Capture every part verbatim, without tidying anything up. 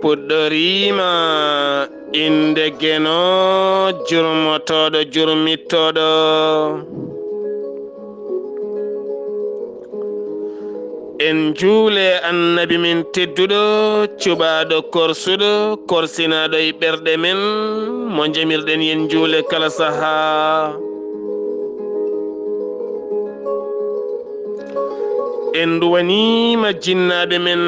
Puɗɗoriima innde Geno, jurmotooɗo, jurmittooɗo. En njuule Annabi men tedduɗo, cuɓaaɗo korsuɗo, korsinaaɗo e ɓerɗe men, mo njamirɗen yen njuule kala sahaa. En nduwaniima jinnaaɓe men,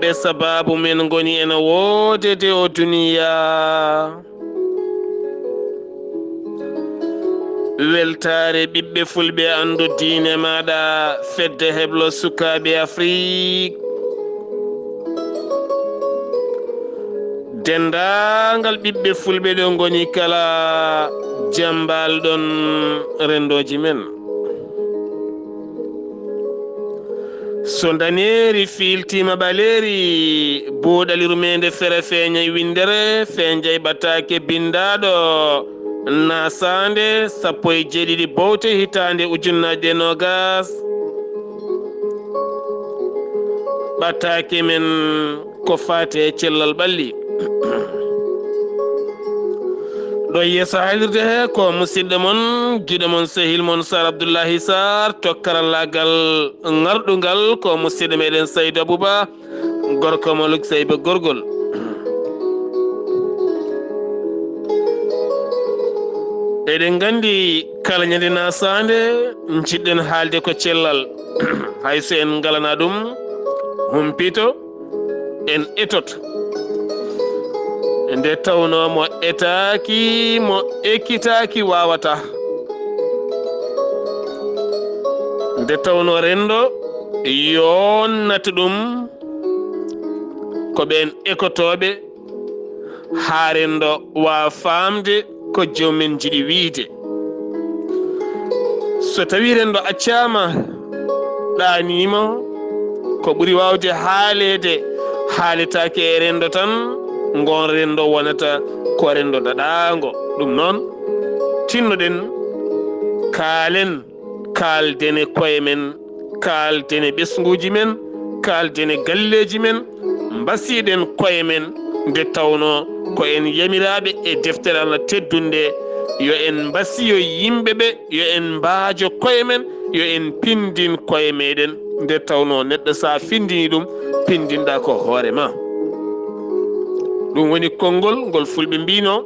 ɓe sabaabu men ngoni ena woodede o duniyaa. Weltaare ɓiɓɓe fulɓe, anndu diine maaɗa, fedde heblo sukaaɓe Afrik. Denndaangal ɓiɓɓe fulɓe ɗo ngoni kala, jam mbaal ɗon renndooji men. So ndaneeri fiiltiima ɓaleeri, buuɗali rumeende fere feeñay winndere, feeñjay ɓataake binndaaɗo, Naasaande sappo e jeeɗiɗi Bowte hitaande ujunnaaje e noogaas. Ɓataake men ko faati e cellal ɓalli. Ɗo yeeso haalirde he ko musidɗo mon, giɗo mon, sehil mon Sar Abdullahi Sar, to karallaagal ŋarɗungal ko musidɗo meɗen Saydu Abuba, gorko mo Luksayba gorgol. Eɗen nganndi kala ñande Naasaande njiɗɗen haalde ko cellal, hay so en ngalana ɗum humpito, en etoto. Nde tawnoo mo etaaki, mo ekitaaki waawataa. Nde tawnoo renndo yonnata ɗum ko ɓeen ekotooɓe, haa renndo waawa faamde ko joom men njiɗi wiyde. So tawii renndo accaama, ɗaaniima, ko ɓuri waawde haaleede, haaletaake e renndo tan, ngoon renndo wonata ko renndo daɗaango. Ɗum noon, tinnoɗen, kaalen, kaalden e koye men, kaalden e ɓesnguuji men, kaalden e galleeji men, mbasiɗen koye men, nde tawnoo ko en yamiraaɓe e deftere Allah teddunde, yo en mbasiyo yimɓe ɓe, yo en mbaajo koye men, yo en pindin koye meɗen, nde tawnoo neɗɗo so a findini ɗum, pindinɗaa ko hoore ma. Ɗum woni konngol ngol fulɓe mbino,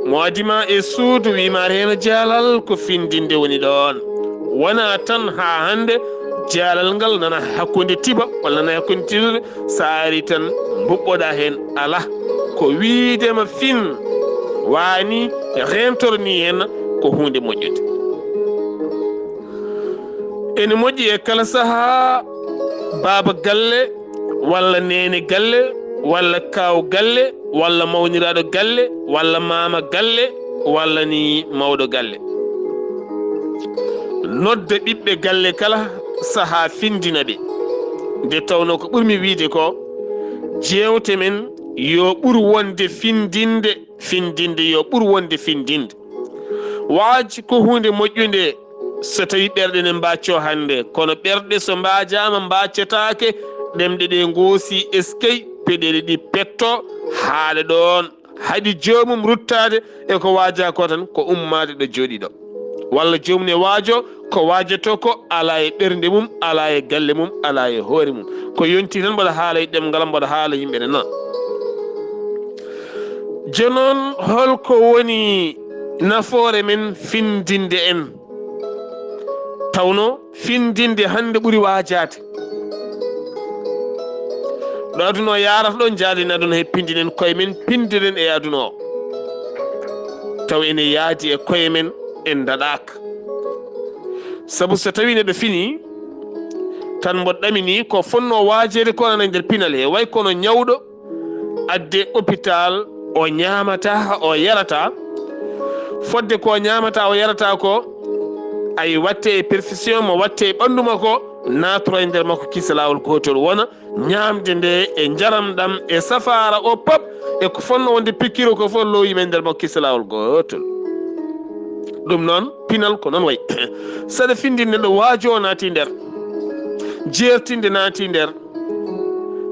mo adima e suudu wima reeno jaalal, ko findinde woni ɗoon. Wona tan haa hannde jaalal ngal nana hakkunde tiba walla nana hakkunde tiba, so ari tan mbuɓɓoɗa heen alaa. Ko wiidema fin waani, reentorni heen ko huunde moƴƴude. Ene moƴƴi e kala sahaa baaba galle walla neene galle walla kaaw galle walla mawniraaɗo galle walla maama galle walla ni mawɗo galle. Nodda ɓiɓɓe galle kala sahaa, findina ɓe. Nde tawnoo ko ɓurmi wiyde ko, jeewte men yo ɓur wonde findinde, findinde yo ɓur wonde findinde. Waaj ko huunde moƴƴunde so tawii ɓerɗe ne mbaaccoo hannde, kono ɓerɗe so mbaajaama mbaaccataake, ɗemɗe ɗe ngoosi eskey, peɗeeli ɗi petto, haala ɗoon, haɗi joomum ruttaade e ko waajaa ko tan, ko ummaade ɗo jooɗii ɗo. Walla joomum ne waajo ko waajotoo ko alaa e ɓernde mum, alaa e galle mum, alaa e hoore mum. Ko yonti tan mboɗo haala e ɗemngal am, mboɗo haala yimɓe ne na. Jooni noon, holko woni nafoore men findinde en? Tawno findinde hannde ɓuri waajaade. Ɗo aduna o yaarata ɗo, njaaden aduna he pindinen koye men, pindiren e aduna o. Taw ene yaadi e koye men, en daɗaaka. Sabu so tawi neɗɗo fini, tan mbo ɗamini ko fonnoo waajeede ko nana e nder pinal he, way kono ñawɗo adde hôpital, o ñaamata, o yarata. Fodde ko ñaamata, o yarata ko, ay watte e perfusion mo watte e ɓanndu makko, naatoro e nder makko kisa laawol gootol, wona ñaamde nde e njaram ɗam e safaara o pop e ko fonnoo wonde pikiir o ko fof lowii men nder makko kisa laawol gootol. Ɗum noon, pinal ko noon wayi. Saɗa findinde ɗo waajo o naati nder, jeertinde naati nder,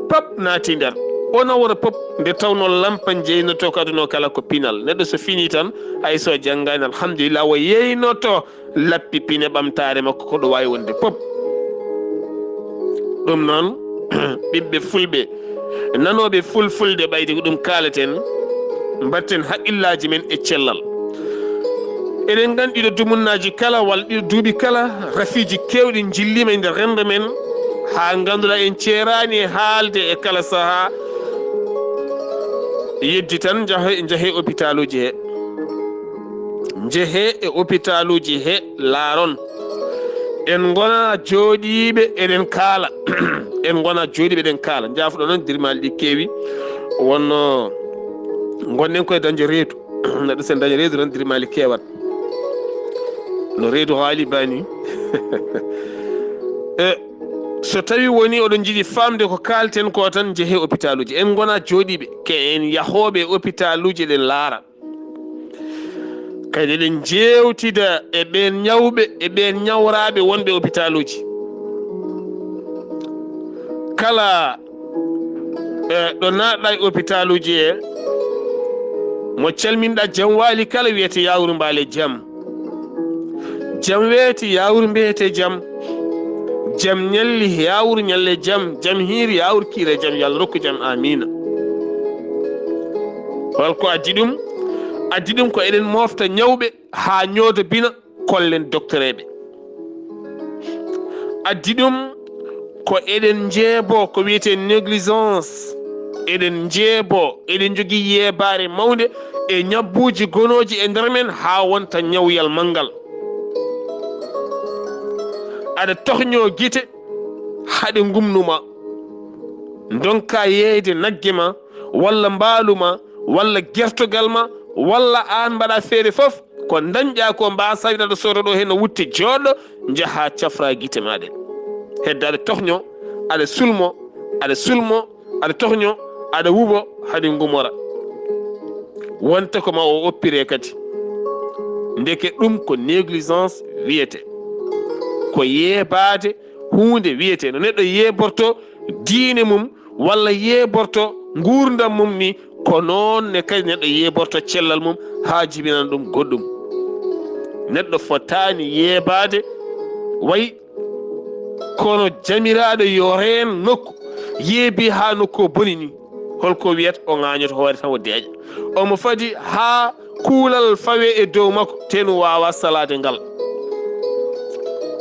pap naati nder. O nawora pop, nde tawnoo lampa njeynotoo ko aduna o kala ko pinal. Neɗɗo so finii tan, hay so janngaani, alhamdulillah, o yeynoto lappi pine ɓamtaare makko ko ɗo waawi wonde pop. Ɗum noon, ɓiɓɓe fulɓe, nanooɓe fulfulde, ɓayde ko ɗum kaalaten, mbaɗten haqqillaaji men e cellal. Eɗen nganndi ɗiɗo dumunnaaji kala, walla ɗiɗo duuɓi kala, rafiiji keewɗi njilliima e nder renndo men, haa ngannduɗaa en ceeraani e haalde e kala sahaa. Yeddi tan, njahe, njahe opitaaluuji he. Njehe e opitaaluuji he, laaron. En ngona jooɗiiɓe eɗen kaala. En ngona jooɗiiɓe eɗen kaala. Njaafuɗo noon, dirmaali ɗi keewi. Wonno ngonɗen koye dañde reedu. Neɗɗo sen dañi reedu tan, dirmaali keewat. No reedu haali bani. E, so tawi woni oɗon njiɗi faamde ko kaalten ko tan, njehe opitaaluuji. En ngona jooɗiiɓe. Ke en yahooɓe e opitaaluuji, eɗen laara. Kadi eɗen njeewtida e ɓeen ñawɓe, e ɓeen ñawraaɓe wonɓe opitaaluuji. Kala, e, ɗo naatɗa e opitaaluuji he, mo calminɗa jam waali kala wiyete yawru mbaale jam. Jam weeti yawru mbiyete jam. Jam ñalli yawru ñalle jam. Jam hiiri yawru kiire jam. Yo Allah rokku jam. Amiina. Hol ko addi ɗum? Addi ɗum ko eɗen moofta ñawɓe haa ñoodo bina, kollen doktoreeɓe. Addi ɗum ko eɗen njeebo ko wiyetee négligence. Eɗen njeebo, eɗen njogii yeebaare mawnde e ñabbuuji gonooji e nder men haa wonta ñawyal manngal. Aɗa tohñoo gite, haɗe ngumnuma. Ndonka yeeyde nagge ma, walla mbaalu ma, walla gertogal ma, walla aan mbaɗa feere fof, ko ndañɗa ko mbaasa wiɗa ɗo soodo ɗo heen no wutte jooɗo, njaha cafra gite ma ɗen. Hedda aɗa tohño, aɗa sulmo, aɗa sulmo, aɗa tohño, aɗa wubo, haɗi ngumora. Wonta ko ma o oppire kadi. Ndeke ɗum ko négligence wiyete. Ko yeebaade huunde wiyete. No neɗɗo yeeborto diine mum, walla yeeborto nguurndam mum ni, ko noon ne kadi neɗɗo yeeborto cellal mum haa jibinana ɗum goɗɗum. Neɗɗo fotaani yeebaade way kono jamiraaɗo yo reen nokku, yeebi haa nokku o boni ni. Holko wiyata? O ŋaañoto hoore tan o deeƴa. Omo fadi haa kuulal fawe e dow makko, tenu waawa salaade ngal.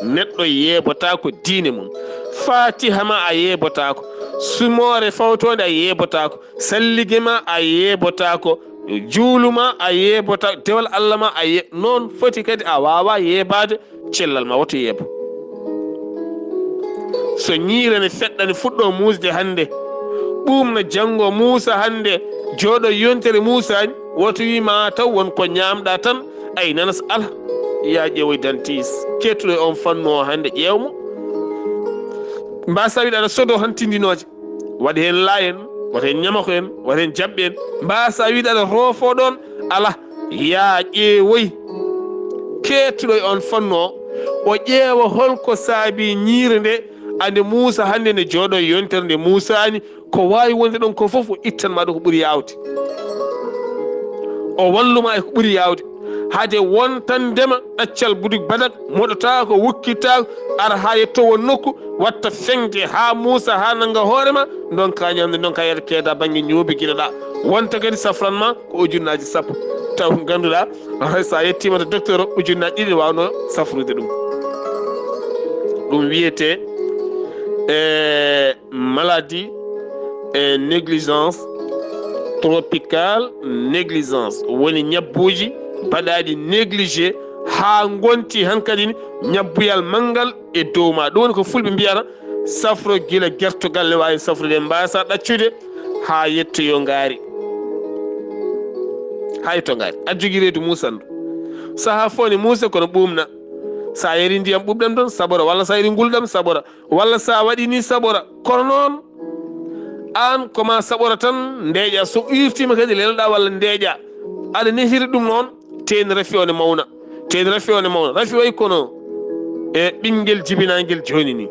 Neɗɗo yeebotaako diine mum. Faatiha ma a yeebotaako. Sumoore fawtoonde a yeebotaako. Sallige ma a yeebotaako. Juulu ma a yeebotaako. Dewal Allah ma a ye-, noon foti kadi a waawa yeebaade cellal ma, woto yeebo. So ñiire ne feɗɗa ne fuɗɗo muusde hannde, ɓuumna janngo muusa hannde, jooɗo yontere muusaani, woto wi ma taw won ko ñaamɗa tan, ay nanas alha, ya ƴeewoy dantis, keettuɗo e on fannu o hannde ƴeewmo. Mbasa wiɗa aɗa sodo han tindinooje, waɗi heen laayen, waɗi heen ñamako en, waɗi heen jaɓɓe en, mbasa wiɗa aɗa roofo ɗoon, ala, ya ƴeewoy keettuɗo e on fannu o, o ƴeewa holko saabi ñiire nde, ande muusa hannde ne jooɗo e yontere nde muusaani, ko waawi wonde ɗon ko fof o ittan ma ɗo ko ɓuri yaawde. O wallu ma e ko ɓuri yaawde. Hade wontandema ɗaccal budik badak, moɗotaako, wokkittaako, ara haa yetto won nokku, watta feŋde haa muusa, haa nannga hoore ma, ndonka ñamde, ndonka yerde keeda bannge ñoobi gineɗa. Wonta kadi safran ma ko ujunnaaji sappo. Taw ngannduɗaa, hay so a yettiima to docteur o, ujunnaaji ɗiɗi ne waawnoo safrude ɗum. Ɗum wiyetee, e, maladie e négligence, tropical négligence, woni ñabbuuji baɗaaɗi négligé haa ngonti hankadi ñabbuyal manngal e dow ma. Ɗum woni ko fulɓe mbiyata safro gila gertogal ne waawi safrude, mbasa ɗaccude haa yettoyo ngaari. Haa yetto ngaari. Aɗa jogii reedu muusandu. Sahaa fof ne muusa kono ɓuumna. So a yari ndiyam ɓuuɓɗam tan sabora, walla so a yari ngulɗam sabora. Walla so a waɗi ni saɓora. Kono noon, aan ko ma saɓora tan ndeeƴa. So irtiima kadi lelɗa walla ndeeƴa. Aɗa nehiri ɗum noon, teeni rafi o ne mawna. Teeni rafi o ne mawna. Rafi way kono e ɓinngel jibinaangel jooni ni.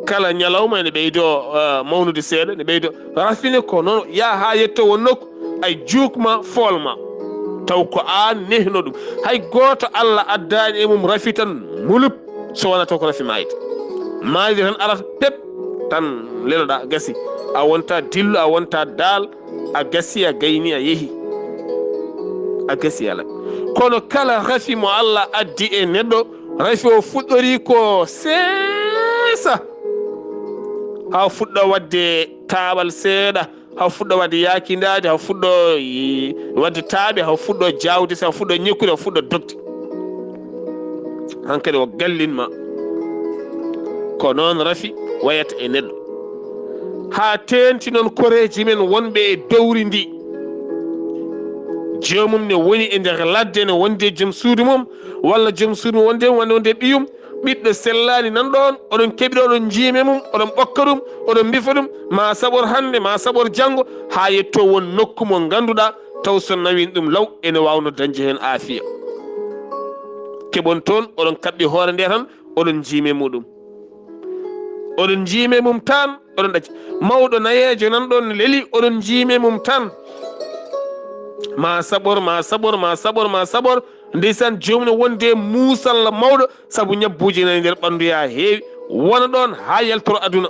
Kala ñalawma ene ɓeydo, eh, mawnude seeɗa, ene ɓeydo rafine. Ko noon, yaa haa yetto won nokku, ay juukma, foolma. Taw ko aan nehno ɗum. Hay gooto Alla addaani e mum rafi tan mulub, so wonaa taw ko rafi maayde. Maayde tan arata pep, tan leloɗaa, gasi. A wonta dillo, a wonta daal, a gasi, a gayni, a yehi. A gasi, a laɓi. Kono kala rafi mo Alla addi e neɗɗo, rafi o fuɗɗori ko seesa. Haa fuɗɗo waɗde taaɓal seeɗa, haa fuɗɗo waɗde yaakindaade, haa fuɗɗo, i, waɗde taaɓe, haa fuɗɗo jaawde, haa fuɗɗo ñekkude, haa fuɗɗo dogde. Hankadi o gallin ma. Ko noon rafi wayata e neɗɗo. Haa teenti noon koreeji men wonɓe e dowri ndi. Joomum ne woni e nder ladde, ne wondi e joom suudu mum, walla joom suudu mum wondi e, wonde, wonde e ɓiyum, ɓiɗɗo sellaani nan ɗoon, oɗon keɓi ɗo, oɗon njiimi mum, oɗon ɓokka ɗum, oɗon mbifa ɗum, ma saɓor hannde, ma saɓor janngo, haa yetto won nokku mo ngannduɗaa, taw so nawii ɗum law, ene waawno dañde heen aafiya. Keɓon toon, oɗon kaɓɓi hoore nde tan, oɗon njiimi muɗum. Oɗon njiimi mum tan, oɗon ɗacci. Mawɗo nayeejo nan ɗoon leli, oɗon njiimi mum tan. Ma saɓor, ma saɓor, ma saɓor, ma saɓor. Ndeysaan, joomum ne wondi e muusalla mawɗo, sabu ñabbuuji nani nder ɓanndu yaa heewi. Wona ɗoon haa yaltoro aduna.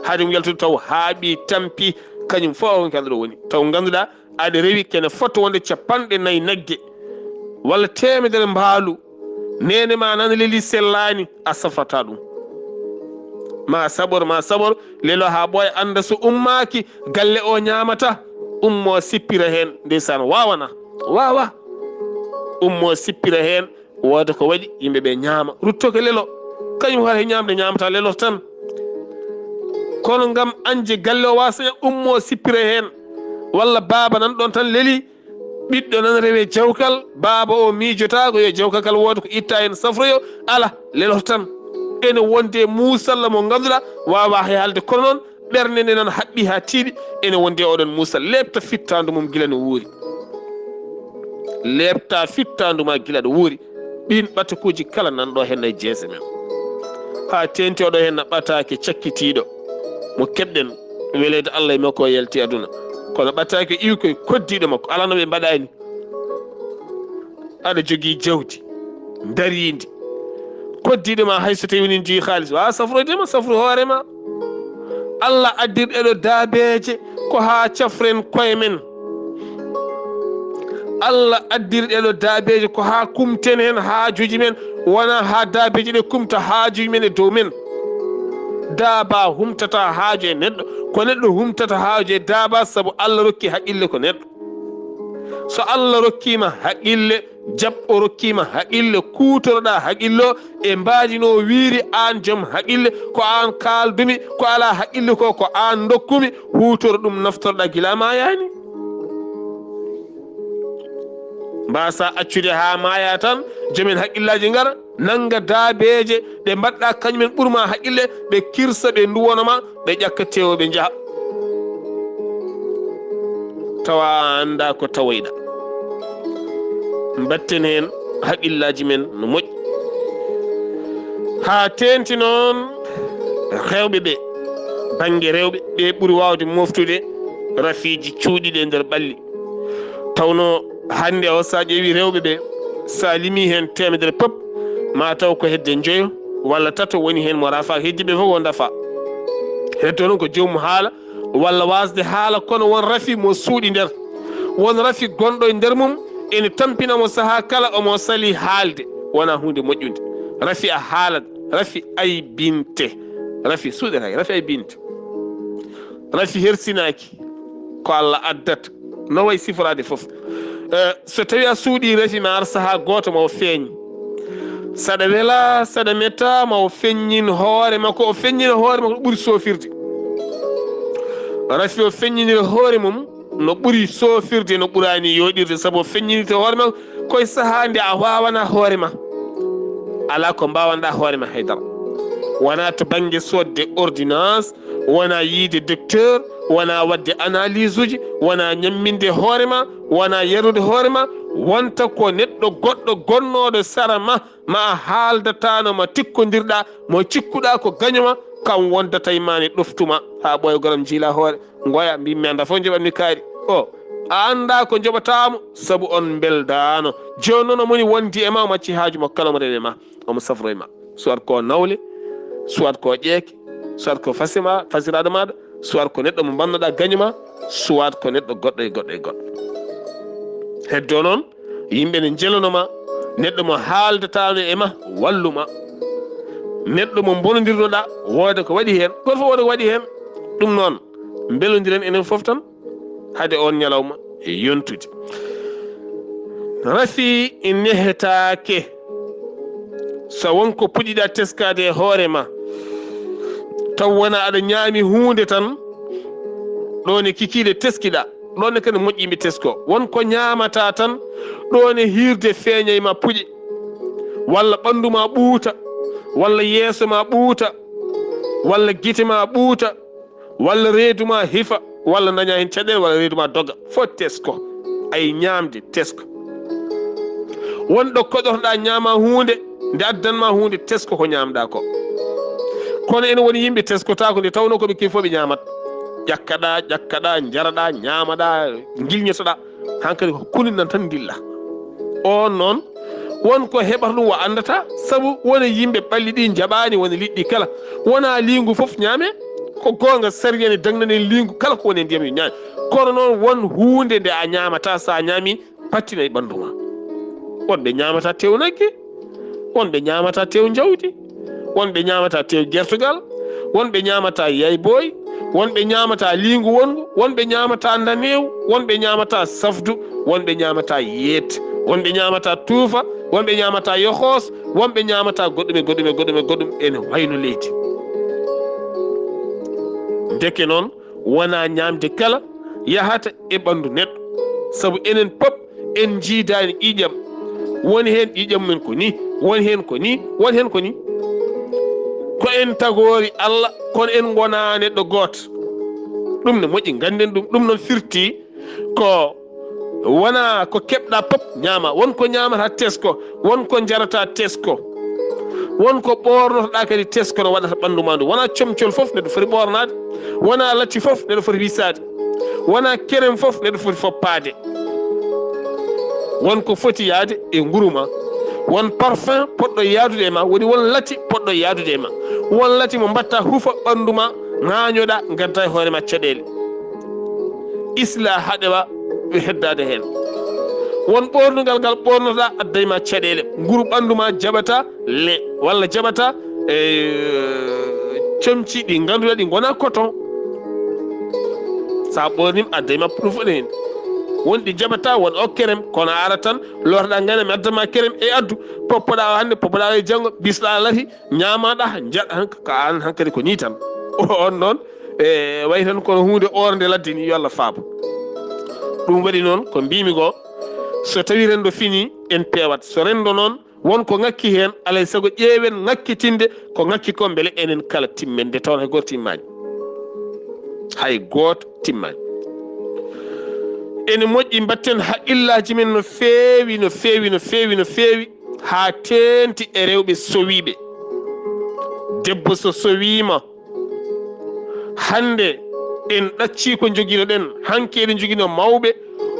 Haade mum yaltude taw haaɓi, tampi, kañum fof o woni ko ɗo woni. Taw ngannduɗaa, aɗa rewi kene fota wonde capanɗe nayi nagge, walla teemedere mbaalu. Neene ma nana leli sellaani, a safrata ɗum. Ma saɓor, ma saɓor, lelo haa ɓooya, annda so ummaaki, galle o ñaamata, ummo sippira heen, ndeysaan, waawana, waawa. Ummo sippira heen, wooda ko waɗi, yimɓe ɓe ñaama, ruttoke lelo. Kañum hara he ñaamde ñaamata lelo tan. Kono ngam añde galle o waasa ummo sippira heen, walla baaba nan ɗoon tan leli, ɓiɗɗo nan rewe jawkal, baaba o miijotaako yo jawkal kal wooda ko itta heen safroyo, ala, lelo tan. Ene wondi e muusalla mo ngannduɗaa waawaa hay haalde, kono noon ɓernde nde nan haɓɓi haa tiiɗi, ene wondi e oɗon muusal. Leepta fittaandu mum gila no wuuri. Leepta fittaandu ma gila ɗo wuuri. Ɗiin ɓatakuuji kala nan ɗo heen e jeese men. Haa teenti oɗo heen ɓataake cakkitiiɗo mo keɓɗen weleede Allah e makko o yalti aduna. Kono ɓataake iwkoy koddiiɗo makko, alaa no ɓe mbaɗaani. Aɗa jogii jawdi ndariindi. Koddiiɗo ma hay so tawi woni jogii haalis, waawa safroyde ma, safru hoore ma. Allah addirɗo ɗo daabeeje ko haa cafren koye men. Allah addirɗe ɗo daabeeje ko haa kumten heen haajuuji men, wonaa haa daabeeje ɗe kumta haajuuji men e dow men. Daaba humtata haaju e neɗɗo, ko neɗɗo humtata haaju e daaba, sabu Allah rokki haqqille ko neɗɗo. So Allah rokkiima haqqille, jaɓ o rokkiima haqqille, kuutoroɗaa haqqille o e mbaadi no wiiri, aan joom haqqille, ko aan kaaldumi, ko alaa haqqille ko, ko aan ndokkumi, huutoro ɗum, naftoroɗaa gila maayaani. Mbaasa accude haa maaya tan, joomen haqqillaaji ngara, nannga daabeeje ɗe mbaɗɗa kañumen ɓurma haqqille, ɓe kirsa, ɓe nduwonoma, ɓe ƴakka teewo, ɓe njaha. Tawa a anndaa ko tawoyɗa. Mbatten heen haqqillaaji men no moƴƴi. Haa teenti noon rewɓe ɓe, bannge rewɓe, ɓe ɓuri waawde moftude rafiiji cuuɗiiɗi e nder ɓalli. Tawno hannde o, so a ƴeewi rewɓe ɓe, so a limi heen teemedere pop, ma taw ko hedde njoyo walla tato woni heen mo rafa, heddiiɓe fof ko ndafa. Heddo noon ko joomum haala walla waasde haala, kono won rafi mo suuɗi nder. Won rafi gonɗo e nder mum, ene tampina mo sahaa kala omo sali haalde, wonaa huunde moƴƴunde. Rafi a haalat, rafi aybinte, rafi suuɗanaaki, rafi aybinte. Rafi hersinaaki, ko Allah addata. No wayi siforaade fof. Eh, so tawi a suuɗii rafi ma ar sahaa gooto ma o feeñ. Saɗa wela, saɗa metta ma o feññin hoore makko, o feññina hoore makko no ɓuri soofirde. Rafi o feññinira hoore mum no ɓuri soofirde, no ɓuraani yooɗirde, sabu o feññinirta hoore makko koye sahaa nde a waawana hoore ma. Alaa ko mbaawanɗaa hoore ma haydara. Wonaa to bannge soodde ordonnance, wonaa yiide docteur, wonaa waɗde analyse uji, wonaa ñamminde hoore ma, wonaa yarude hoore ma, wonta ko neɗɗo goɗɗo gonnooɗo sara ma, ma a haaldataano, ma tikkondirɗaa, mo cikkuɗaa ko gaño ma, kam wondata e ma ne ɗoftuma haa ɓooya goram jiila hoore. Ngoya, mbimmi, annda fof njoɓatmi kaari. O, a annda ko njoɓataamo, sabu on mbeldaano. Jooni noon omo woni wondi e ma, omo acci haaju makko kala omo rewe ma, omo safro e ma. Soit ko nawle, soit ko ƴeeke, soit ko fasima, fasiraaɗo maaɗa, soit ko neɗɗo mo mbannoɗaa gaño ma, soit ko neɗɗo goɗɗo e goɗɗo e goɗɗo. Heddo noon, yimɓe ne njelono ma, neɗɗo mo haaldataano e ma, wallu ma. Neɗɗo mo mbonondirnoɗaa, wooda ko waɗi heen, gooto fof wooda ko waɗi heen. Ɗum noon, mbelondiren enen fof tan, hade oon ñalawma e yontude. Rafi nehetaake. So won ko puɗiɗaa teskaade e hoore ma, taw wona aɗa ñaami huunde tan, ɗoon e kikiiɗe teskiɗaa, ɗoon e kadi moƴƴi yimɓe tesko. Won ko ñaamataa tan, ɗoon e hiirde feeña e ma puƴe, walla ɓanndu ma ɓuuta, walla yeeso ma ɓuuta, walla gite ma ɓuuta, walla reedu ma hifa, walla daña heen caɗeele, walla reedu ma doga. Fof tesko. Ay, ñaamde tesko. Won ɗo koɗotoɗaa ñaama huunde, nde addan ma huunde, tesko ko ñaamɗaa ko. Kono ene woni yimɓe teskotaako, nde tawnoo ko ɓe keewi fof ɓe ñaamat. Ƴakkaɗaa, ƴakkaɗaa, njaraɗaa, ñaamaɗaa, ngilñotoɗaa. Hankadi ko kuni nan tan ndilla. On noon, won ko heɓata ɗum o anndataa, sabu wona yimɓe ɓalli ɗi njaɓaani, wona liɗɗi kala. Wona liingu fof ñaame, ko goonga, sariya ne dagnani en liingu kala ko woni e ndiyam yo ñaame. Kono noon, won huunde nde a ñaamataa, so a ñaami, pattina e ɓanndu ma. Won ɓe ñaamata tew nagge, won ɓe ñaamata tew njawdi, won ɓe ñaamata tew gertugal, won ɓe ñaamata yayboy, won ɓe ñaamata liingu wonngu, won ɓe ñaamata ndaneew, won ɓe ñaamata safdu, won ɓe ñaamata yeet, won ɓe ñaamata tuufa, won ɓe ñaamata yoxoos, won ɓe ñaamata goɗɗum e goɗɗum e goɗɗum e goɗɗum ene wayno leydi. Ndeke noon, wona ñaamde kala yahata e ɓanndu neɗɗo, sabu enen pop en njiidaani ƴiiƴam. Woni heen ƴiiƴam men ko ni, woni heen ko ni, woni heen ko ni. Ko en tagoori Allah, kono en ngonaa neɗɗo gooto. Ɗum ne moƴƴi, ngannden ɗum. Ɗum noon firti ko wona ko keɓɗa pop ñaama. Won ko ñaamata tesko, won ko jarata tesko, won ko ɓoornotoɗaa kadi tesko no waɗata ɓanndu ma ndu. Wona comcol fof neɗɗo foti ɓoornaade, wona latti fof neɗɗo foti wisaade, wona kerem fof neɗɗo foti foppaade. Won ko foti yahde e nguru ma, won parfum poɗɗo yahdude e ma, woni won latti poɗɗo yahdude e ma, won latti mo mbatta hufa ɓanndu ma, ŋaañoɗaa, ngadda e hoore ma caɗeele. Isla haɗewa ɓe heddaade heen. Won ɓoornungal ngal ɓoornotoɗaa adday ma caɗeele. Nguru ɓanndu ma jaɓata le, walla jaɓata, e, comci ɗi ngannduɗaa ɗi ngonaa coton. Sa ɓoornima adday ma ɗum fof heen. Won ɗi jaɓata, won o kerem, kono a ara tan, lootoɗaa ngana mi adda ma kerem e addu. Poppoɗaa o hannde, poppoɗaa o e janngo, bisɗaa lati, ñaamaɗa, njaɗa han-, ka an hankadi ko ni tan. On noon, e, wayi tan kono huunde ornde ladde ni, yo Allah faabo. Ɗum waɗi noon ko mbimi ko, so tawi renndo fini, en peewat. So renndo noon, won ko ŋakki heen, alay sago ƴeewen ŋakkitinde ko ŋakki ko, mbele enen kala timmen, nde tawnoo hay gooto timmaani. Hay gooto timmaani. Ene moƴƴi mbatten haqqillaaji men no feewi, no feewi, no feewi, no feewi, haa teenti e rewɓe sowiiɓe. Debbo so sowiima, hannde en ɗaccii ko njoginoɗen, hanki eɗen njogino mawɓe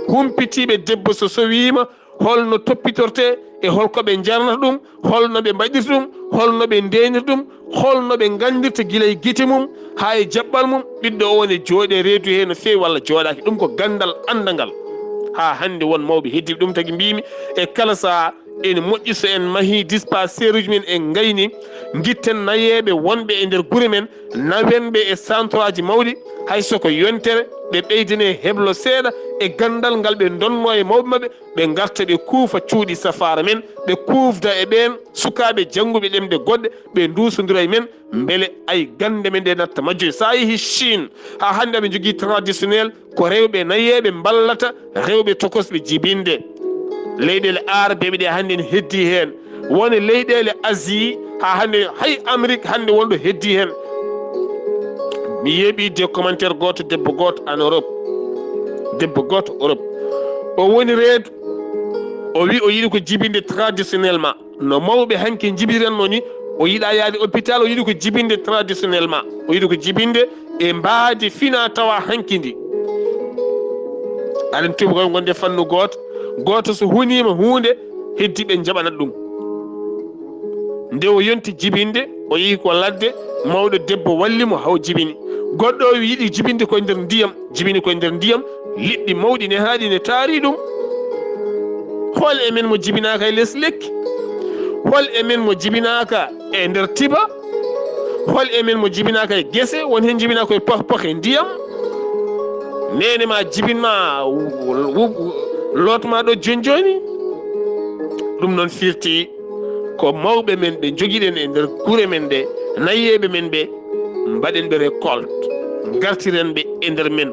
humpitiiɓe. Debbo so sowiima, holno toppitortee e holko ɓe njarnata ɗum, holno ɓe mbaɗirta ɗum, holno ɓe ndeenirta ɗum, holno ɓe nganndirta gila e gite mum haa e jaɓɓal mum, ɓiɗɗo o ne jooɗe reedu hee no feewi walla jooɗaaki. Ɗum ko ganndal anndangal. Haa hannde won mawɓe heddiiɓe. Ɗum tagi mbimi e kala sahaa ene moƴƴi so en mahii dispensaire uji men, en ngayni, ngitten nayeeɓe wonɓe e nder gure men, nawen ɓe e centre aji mawɗi, hay so ko yontere, ɓe ɓeydane heblo seeɗa e ganndal ngal ɓe ndonno e mawɓe maɓɓe, ɓe ngarta ɓe kuufa cuuɗi safaara men, ɓe kuufda e ɓeen sukaaɓe jannguɓe ɗemɗe goɗɗe, ɓe nduusondira e men, mbele ay gannde men ɗe natta majjoy. So a yehii Chine, haa hannde aɓe njogii traditionnel, ko rewɓe nayeeɓe mballata rewɓe tokosɓe jibinde. Leyɗeele Aarabeeɓe ɗe hannde ene heddii heen. Won e leyɗeele Asie, haa hannde, hay Amérique hannde won ɗo heddii heen. Mi yeeɓii de commentaire gooto, debbo gooto en Europe. Debbo gooto Europe. O woni reedu, o wi o yiɗi ko jibinde traditionnellement. No mawɓe hanki njibiranno ni, O yiɗa yaade hôpital, o yiɗi ko jibinde traditionnellement. O yiɗi ko jibinde e mbaadi fina tawa hanki ndi. Aɗen tuuba koye gonde fannu gooto. Gooto so hunima huunde, heddi ɓe njaɓanat ɗum. Nde o yonti jibinde, o yehi ko ladde, mawɗo debbo walli mo, haw jibini. Goɗɗo o yiɗi jibinde koye nder ndiyam, jibini koye nder ndiyam, liɗɗi mawɗi ne haaɗi ne taari ɗum. Hol e men mo jibinaaka e les lekki? Hol e men mo jibinaaka e nder tiba? Hol e men mo jibinaaka e gese? Won heen jibinaaka koye poh poh e ndiyam. Neene ma jibin ma, wu-, wu-, wu-, loot ma ɗo joni joni. Ɗum noon firti ko mawɓe men ɓe njogiɗen e nder gure men ɗe, nayeeɓe men ɓe, mbaɗen ɓe récolte, ngartiren ɓe e nder men.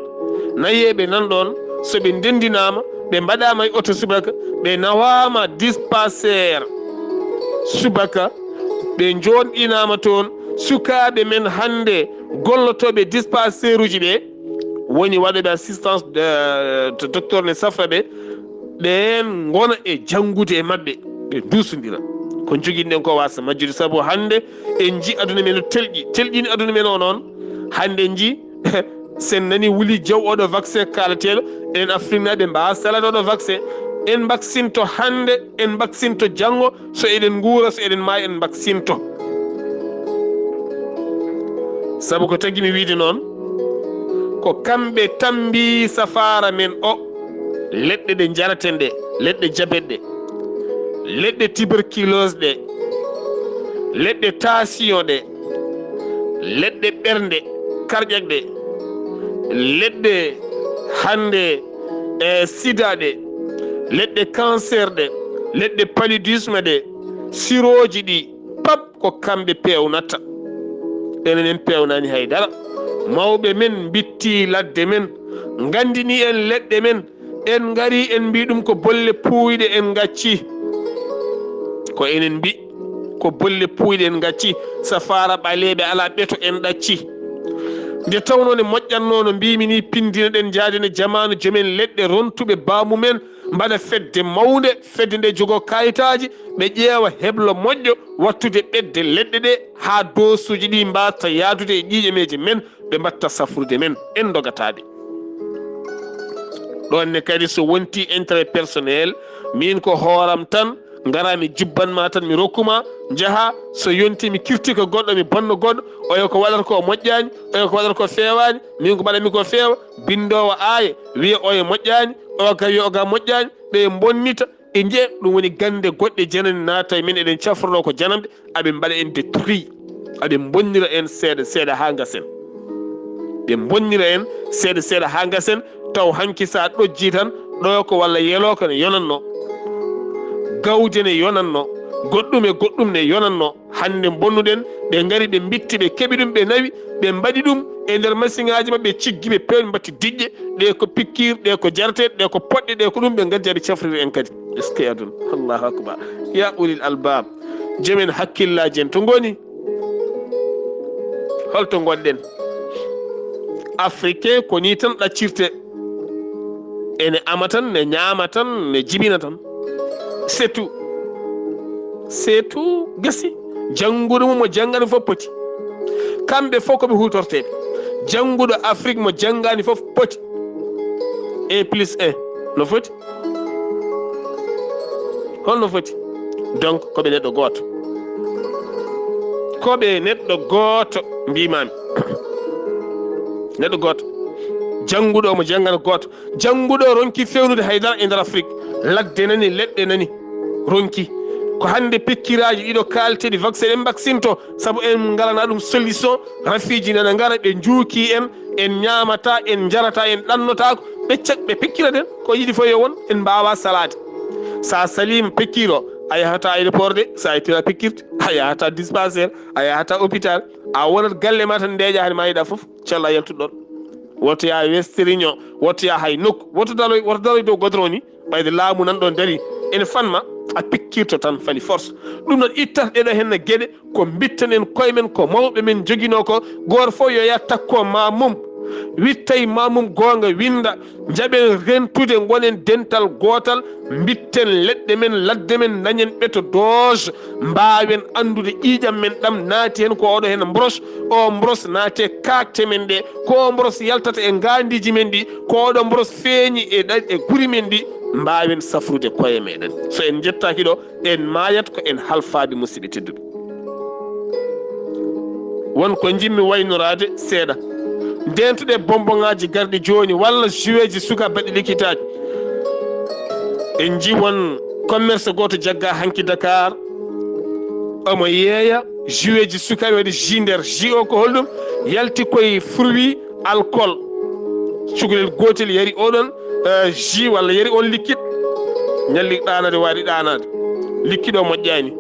Nayeeɓe nan ɗoon, so ɓe ndenndinaama, ɓe mbaɗaama e oto subaka, ɓe nawaama dispensaire subaka, ɓe njoɗɗinaama toon. Sukaaɓe men hannde gollotooɓe dispensaire uji ɓe, woni waɗooɓe assistance de, to docteur ne safra ɓe, ɓeen ngona e janngude e maɓɓe, ɓe nduusondira. Ko njoginɗen ko waasa majjude, sabu hannde en nji aduna men no telƴi, telƴini aduna men o noon. Hannde en nji sen nani wuli jaw oɗo vaccin kaalateeɗo, enen Afriknaaɓe mbaawa salaade oɗo vaccin. En mbaksinto hannde, en mbaksinto janngo, so eɗen nguura, so eɗen maaya, en mbaksinto. Sabu ko tagi mi wiide noon, ko kamɓe tammbi safaara men o, leɗɗe ɗe njaraten ɗe, leɗɗe jabet ɗe, leɗɗe tuberculose ɗe, leɗɗe tension ɗe, leɗɗe ɓernde, cardiaque ɗe, leɗɗe hannde e sida ɗe, leɗɗe cancer ɗe, leɗɗe paludisme ɗe, sirooji ɗi, pap ko kamɓe peewnata. Enen en peewnaani hay dara. Mawɓe men mbitti ladde men, nganndini en leɗɗe men, en ngari en mbi ɗum ko bolle puuyɗe en ngacci. Ko enen mbi ko bolle puuyɗe en ngacci, safaara ɓaleeɓe alaa ɓeto en ɗacci. Nde tawnoo ne moƴƴatnoo no mbiimi ni, pinndinoɗen njaadene jamaanu jomen leɗɗe rontuɓe baamumen, mbaɗa fedde mawnde, fedde nde jogoo kayitaaji, ɓe ƴeewa heblo moƴƴo wattude ɓetde leɗɗe ɗe haa doosuuji ɗi mbaasta yahdude e ƴiiƴameeje men, ɓe mbatta safrude men, en ndogataa ɓe. Ɗoon ne kadi so wontii intérêt personnel, miin ko hooram tan, ngaraa mi jubban ma tan, mi rokku ma, njahaa, so yontii mi kirtika goɗɗo, mi bonno goɗɗo, oya ko waɗata ko moƴƴaani, oya ko waɗata ko feewaani, miin ko mbaɗatmi ko feewa, binndoowo aaya wiya oya moƴƴaani, oya ka wiya oga moƴƴaani, ɓe mbonnita, e njiya, ɗum woni gannde goɗɗe janani naata e men, eɗen cafroroo ko jananɓe, aɓe mbaɗa en détruit, aɓe mbonnira en seeɗa seeɗa haa ngasen. Ɓe mbonnira en seeɗa seeɗa haa ngasen, taw hanki so a ɗojjii tan, ɗo ko walla yelooka ne yonannoo, gawje ne yonannoo, goɗɗum e goɗɗum ne yonannoo. Hannde mbonnuɗen, ɓe ngari, ɓe mbitti, ɓe keɓi ɗum, ɓe nawi, ɓe mbaɗi ɗum e nder masiŋaaji maɓɓe, ɓe ciggi, ɓe peewni, mbaɗti diƴƴe. Ɗe ko pikiir, ɗe ko jarateeɗe, ɗe ko poɗɗe, ɗe ko ɗum ɓe ngaddi, aɓe cafriri en kadi. Est-ce que aduna? Allahu akbar. Ya ulil albab, joomen hakkillaaji en, to ngoni? Holto ngonɗen? Africain ko nii tan ɗaccirte. Ene ama tan, ne ñaama tan, ne jibina tan. C'est tout. C'est tout, gasi. Jannguɗo mum mo janngani fof poti. Kamɓe fof ko ɓe huutorteeɓe. Jannguɗo Afrique mo janngani fof poti. Un plus un no foti? Holno foti? Donc, ko ɓe neɗɗo gooto. Ko ɓe neɗɗo gooto, mbimami. Neɗɗo gooto. Jannguɗo mo janngana gooto. Jannguɗo ronki fewnude haydara e nder Afrique. Ladde nani, leɗɗe nani. Ronki. Ko hannde pikkiraaji ɗiɗo kaalteɗi vaccin en mbaksinto, sabu en ngalana ɗum solution. Rafiiji nana ngara, ɓe njuuki en, en ñaamata, en njarata, en ɗannotaako. Ɓe cek-, ɓe pikkira den, ko yiɗi fof yo won, en mbaawa salaade. So a saliima pikiir o, a yahata aéroport de, so a yettii a pikkirte, a yahata dispensaire, a yahata hôpital, a wonat galle ma tan ndeeƴa, hani ma yiɗa fof, calla yaltuɗo ɗon. Woto yaa Western Union, woto yaa hay nokku, woto daroy, woto daroy dow godoro ni, ɓayde laamu nan ɗon dari, ene fanma, a pikkirto tan fali force. Ɗum noon ittat ɗeɗo henna geɗe, ko mbitten en koye men, ko mawɓe men njoginoo ko, gooto fof yo yah takko ma mum. Wittay mamum goonga winda, njaɓen rentude, ngonen dental gootal, mbitten leɗɗe men, ladde men, dañen ɓeto dose, mbaawen anndude ƴiiƴam men ɗam naati heen ko oɗo heen mboros, o mboros naati e kaakte men ɗe, ko o mboros yaltata e ngaandiiji men ɗi, ko oɗo mboros feeñi e ɗa-, e guri men ɗi, mbaawen safrude koye meɗen. So en njettaaki ɗo, en maayat ko en halfaaɓe, musidɓe tedduɓe. Won ko njimmi waynoraade seeɗa. Ndentuɗe bonbonŋaaji garɗi jooni walla juweeji suka baɗɗi likitaaji. En nji won commerce gooto jagga hanki Dakar. Omo yeeya juweeji sukaaɓe, waɗi jus nder. Jus o ko holɗum? Yalti koye fruit, alcool. Cukalel gootel yari oɗon, eh, jus walla yari on liquide. Ñalli ɗaanaade, waɗi ɗaanaade. Liquide o moƴƴaani.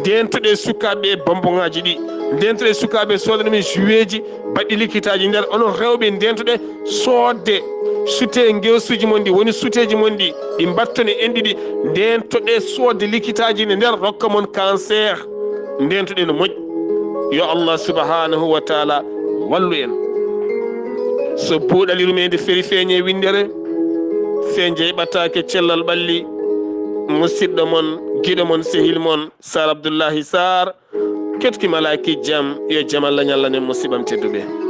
Ndentuɗe sukaaɓe e bonbonŋaaji ɗi. Ndentuɗe sukaaɓe sooda ɗumen juweeji baɗɗi likitaaji nder. Onon rewɓe, ndentuɗe soodde sute ngeesuuji mon ɗi, woni suteeji mon ɗi, ɗi mbattoni enɗi ɗi. Ndentuɗe soodde likitaaji ne nder, rokka mon cancer. Ndentuɗe no moƴƴi. Yo Allah subhanahu wa taala wallu en. So buuɗal yurmeende feri feeñe winndere, se jeyɓataake cellal ɓalli, musidɗo mon, giɗo mon, sehil mon, Sar Abdullahi Sar, ketki malaaki jam, yo jam Allah ñallanen musiɓam tedduɓe.